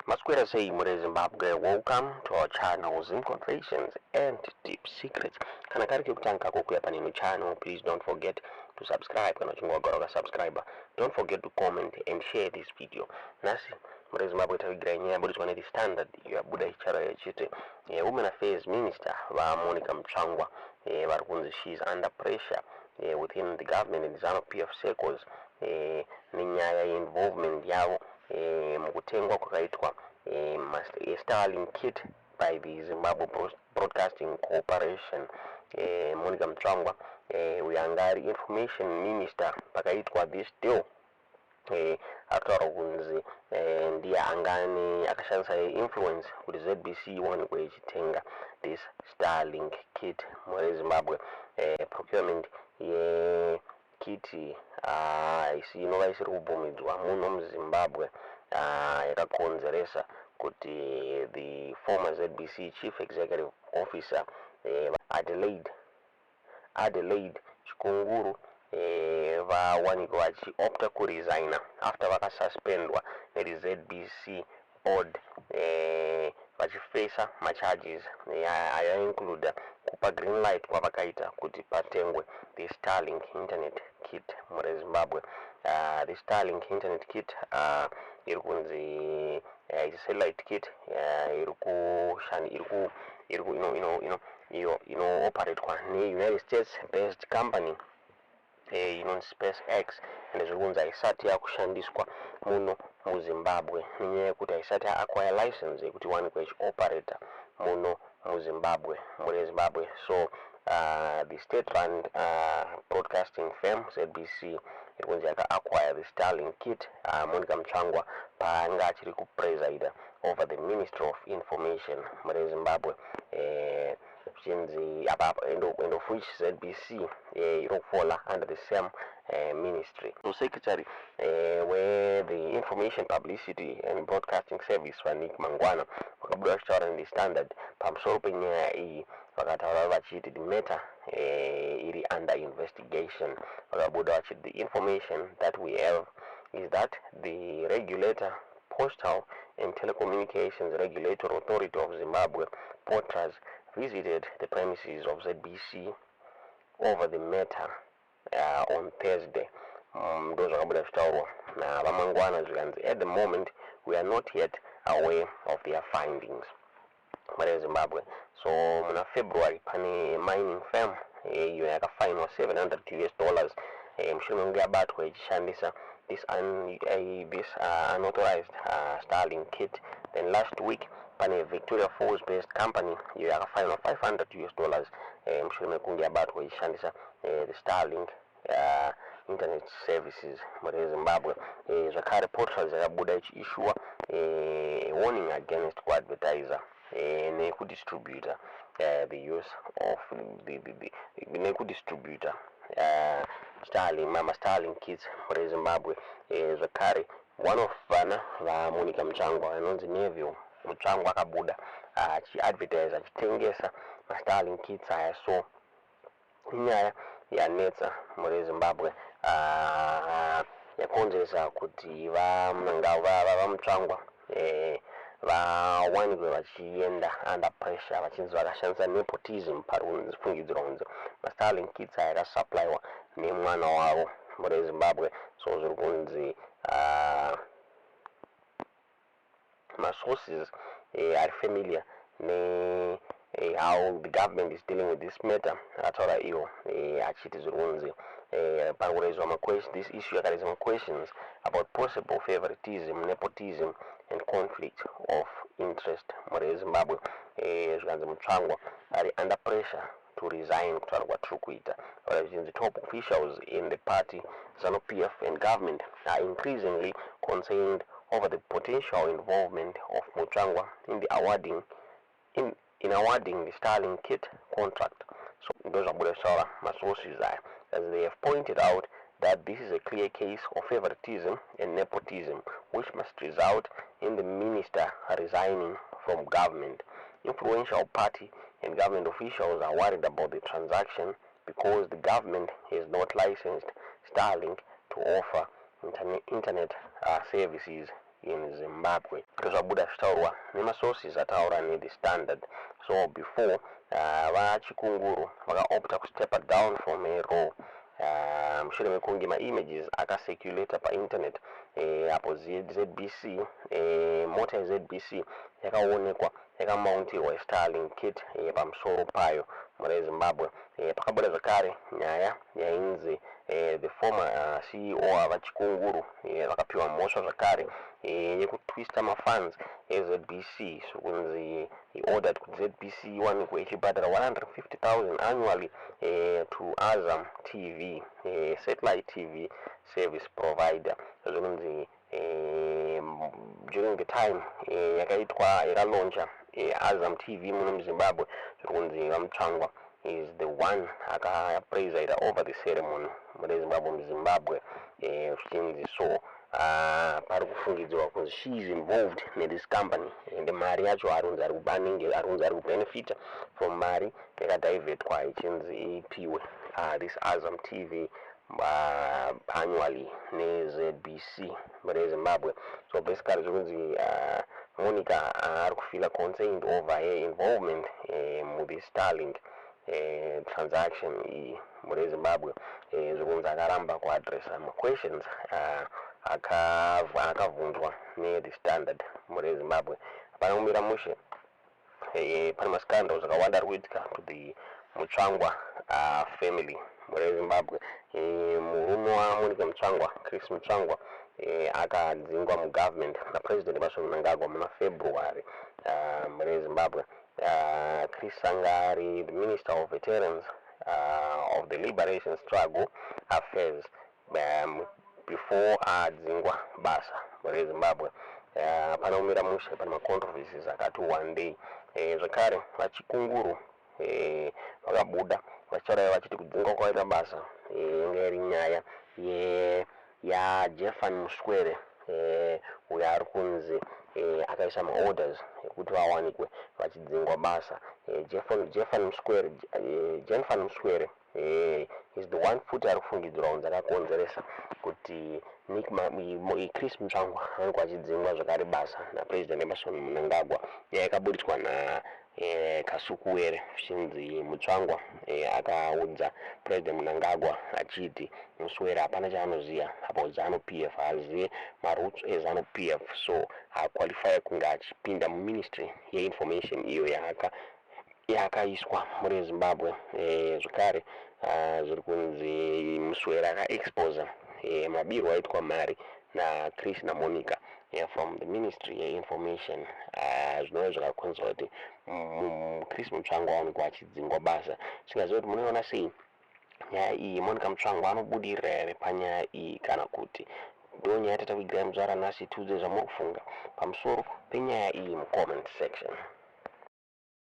Maswera sei muri Zimbabwe? Welcome to our channel, Zim Confessions and Deep Secrets. Kana kari kekutanga kukuya paneno channel, please don't forget to subscribe. Kana uchinge wagara wakasubscribe, don't forget to comment and share this video. Nhasi muri Zimbabwe tavigira nyaya yabudiswa neThe Standard, iyo yabuda ichara yachiti Women Affairs Minister vaMonica Mutsvangwa vari kunzi she is under pressure within the government and ZANU PF circles nenyaya yeinvolvement yavo mukutengwa kwakaitwa Starlink kit by the Zimbabwe Broadcasting Corporation. Monica Mutsvangwa, uyo anga ari information minister pakaitwa this deal, akutaura kunzi ndiye angane akashandisa influence kuti ZBC iwanikwe ichitenga this Starlink kit muri Zimbabwe. Procurement yekit inova isiri kubvumidzwa muno muZimbabwe yakakonzeresa kuti the former ZBC chief executive officer, Adelaide Chikunguru, vawanikwa vachiopta kuresigna after vakasuspendwa neZBC board, vachifesa macharges ayaincluda kupa green light kwavakaita kuti patengwe the Starlink internet kit muri Zimbabwe. The Starlink internet kit iri kunzi satellite kit iri kushani iri ku iri ku ino ino ino iyo inooperatwa neUnited States based company inonzi SpaceX, ende zviri kunzi haisati yakushandiswa muno muZimbabwe nenyaya yekuti haisati yaacquire license yekuti iwanikwe ichioperata muno muZimbabwe, muri Zimbabwe. So the state run broadcasting firm ZBC iri kunzi yakaacquire the Starlink kit Monica Mutsvangwa paanga achiri kupresida over the Ministry of Information muri Zimbabwe, zvichinzi apa and of which ZBC iri kufola under the same ministry. So secretary wethe Information, Publicity and Broadcasting Service, vaNick Mangwana, vakabuda vachitaura neThe Standard pamusoro penyaya iyi. Vakataura vachiti the matter iri under investigation. Vakabuda vachiti, "The information that we have is that the regulator, Postal and Telecommunications Regulatory Authority of Zimbabwe, POTRAZ, visited the premises of ZBC over the matter on Thursday." Ndo zvakabuda zvichitaurwa navaMangwana, zvikanzi, "At the moment we are not yet aware of their findings." Mari yeZimbabwe. So muna February pane mining firm iyo yakafainwa US$700 mushure mekunge yabatwa ichishandisa this unauthorized Starlink kit. Then last week pane Victoria Falls based company iyo yakafainwa US$500 mushure mekunge yabatwa ichishandisa the Starlink internet services muri Zimbabwe. Zvakare POTRAZ yakabuda ichiissua warning against kuadvertisa nekudistributa the use of the nekudistributa Starlink, maStarlink kits muri Zimbabwe. Zvakare one of vana vaMonica Mutsvangwa anonzi Neville Mutsvangwa akabuda achiadvertise achitengesa maStarlink kits aya. So inyaya yanetsa muri Zimbabwe, yakonzeresa kuti vaMutsvangwa vawanikwe vachienda under pressure, vachinzi vakashandisa nepotism. Pari kufungidzirwa kunzi maStarlink kits aya akasupplyiwa nemwana wavo muri Zimbabwe. So zviri kunzi masources ari familiar ne how the government is dealing with this matter akataura iwo achiti zviri kunzi pari kuraiswa, this issue yakaraisa maquestions about possible favoritism, nepotism and conflict of interest muri Zimbabwe. Zvikanzi Mutsvangwa ari under pressure to resign. Kutaura kwatiri kuita, zvichinzi top officials in the party ZANU PF and government are increasingly concerned over the potential involvement of Mutsvangwa in awarding the Starlink kit contract. So ndo zvabuda zvichitaura masources aya, as they have pointed out that this is a clear case of favoritism and nepotism which must result in the minister resigning from government. Influential party and government officials are worried about the transaction because the government has not licensed Starlink to offer internet services. in Zimbabwe. Zvabuda zvichitaurwa nemasources ataura neThe Standard. So before VaChikunguru vakaopta kustepa down from a role mushure mekunge maimages akacirculata painternet apo ZBC, mota yeZBC yakaonekwa yakamountirwa Starlink kit pamusoro payo mune Zimbabwe. Pakabuda zvakare nyaya yainzi the former CEO avaChikunguru vakapiwa mhosva zvakare yekutwista mafunds eZBC. So kunzi he ordered kuti ZBC iwanikwe ichibhadhara 150,000 annually to Azam TV, satellite TV service provider. Zvinonzi during the time yakaitwa yakalauncha Azam TV muno muZimbabwe, zviri kunzi VaMutsvangwa is the one akapresida over the ceremony mune Zimbabwe, muZimbabwe, zvichinzi so pari kufungidzirwa kunzi she is involved nethis company and mari yacho arunzi anenge arunzi ari kubenefita from mari yakadhivhetwa ichinzi ipiwe this Azam TV annually neZBC mune Zimbabwe. So basically zviri kunzi Monica ari kufeela concerned over her involvement muthe Starlink transaction iyi mune Zimbabwe. Zviri kunzi akaramba kuadressa maquestions akabvunzwa neThe Standard mune Zimbabwe. Hapana kumira mushe. Pane mascandals akawanda ari kuitika to the Mutsvangwa family mune Zimbabwe. Murume waMonica Mutsvangwa, Chris Mutsvangwa, akadzingwa mugovernment naPresident Emmerson Mnangagwa muna February mune Zimbabwe. Chris anga ari the Minister of Veterans of the Liberation Struggle Affairs before adzingwa basa mune Zimbabwe. Pana kumira mushe, pane macontroversies akati one day. Zvakare VaChikunguru vakabuda vachitaura vachiti kudzingwa kwaita basa inge iri nyaya yaJefan Muswere, uyo ari kunzi akaisa maorders ekuti vawanikwe vachidzingwa basa. Jenfan Muswere is the one futi ari kufungidzirwa kunzi akakonzeresa kuti Chris Mutsvangwa ange achidzingwa zvakare basa naPresident Emmerson Mnangagwa. Nyaya yakaburitswa na Kasukuwere zvichinzi Mutsvangwa akaudza President Mnangagwa achiti Muswere hapana chaanoziva about ZANU PF, haazive maroots eZANU PF, so haaqualify kunge achipinda muministry yeinformation iyo yakaiswa muri Zimbabwe. Zvakare zviri kunzi Muswere akaexposa mabirwo aitwa mari naChris naMonica from the ministry yeinformation, zvinova zvakakonzera kuti Chris Mutsvangwa awanikwa achidzingwa basa. Singaziva kuti munoiona sei nyaya iyi. Monica Mutsvangwa anobudirira here panyaya iyi kana kuti ndo nyaya tatakuigirai muzuva ranhasi? Tiudze zvamuri kufunga pamusoro penyaya iyi mucomment section.